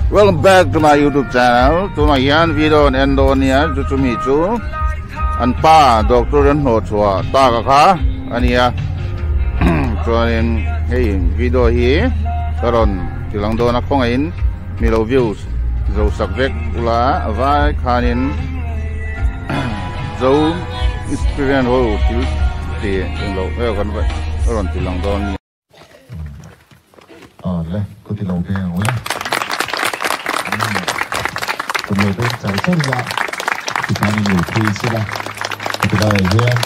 Welcome back to my YouTube channel. Tunah hian video an en dawn nia chu chumi chu an pa doctor an hnawh chhuah tak a kha a nia. Chuanin hei video hi ka rawn ti lang dawn a khawngaihin mi lo views zo sak vek ula a vai khanin zo inspiration ho thil ti englo kan rawn ti lang dawn nia. Le, ka ti lo ve ang le. Kan lo beng char char ila, tikhan in lo phei sela, ka ti lai ah hian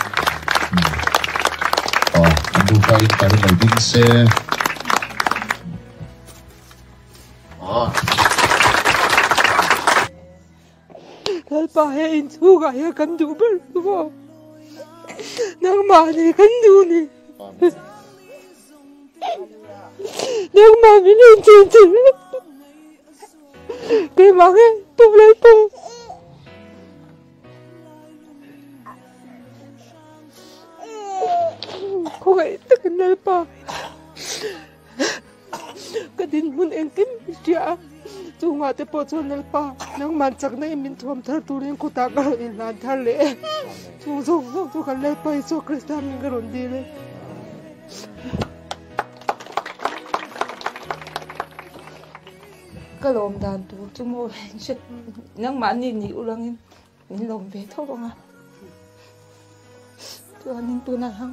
an nufa in tar in lo ding se. Lalpa he inchhungah hian kan duh ber chu maw? Nangmah ni kan duh ni. Nangmah min inchhung chu keimah nge tum Lalpa. Khawngaih takin Lalpa. Ka dinhmun engkim i hria a, chungah te pawh chuan Lalpa nangman chakna in min thuam thar turin khutah ka rawn inhlan thar leh e. Chung zawng zawng chu kan Lalpa Isua Krista min ka rawn dil e. Ka lawm dan tur chu maw nangmahni nih ulangin min lawm ve tho ang a, chuanin tunah hian.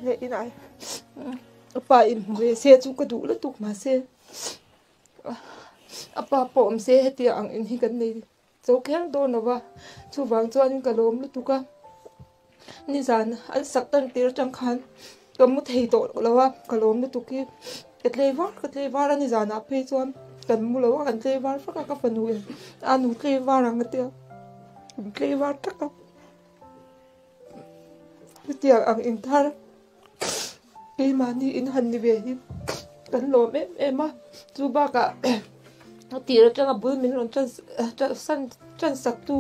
Leh inah a pa in hmu ve se chu ka duh lutuk mahse a pa pawh awm se hetiang ang in hi kan nei zo kher dawn lo va chuvang chuan ka lawm lutuk a nizan an sak tan tir atang khan ka mu thei tawh lo a ka lawm lutuk hi ka tlei var ka tlei var a nizanah phei chuan kan mu lo a kan tlei var vak a ka fanu in a nu tlei var ang a tia kan tlei var tak a hetiang ang inthar keimahni in han ni ve hi kan lawm em em a chu bakah a tir atanga bul min rawn tan tan sak tu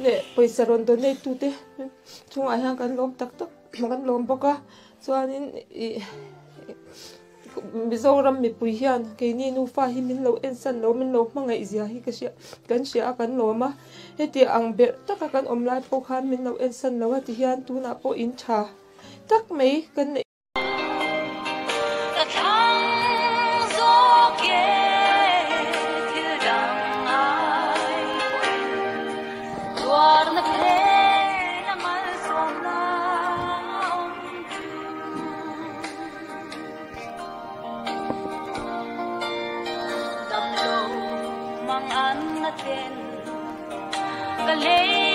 leh pawisa rawn donate tu te chungah hian kan lawm tak tak kan lawm bawk a chuanin ih Mizoram mipui hian keini nufa hi min lo ensan lo min lo hmangaih zia hi ka hria kan hria a kan lawm a heti ang berh taka kan awm lai pawh khan min lo ensan lo a ti hian tunah pawh in tha tak mai kan neih. Ka thlang zawk e thil dang ngai pawhin tuarna phen a malsawmna awm chu. Dam lo mang an na ten ka lei.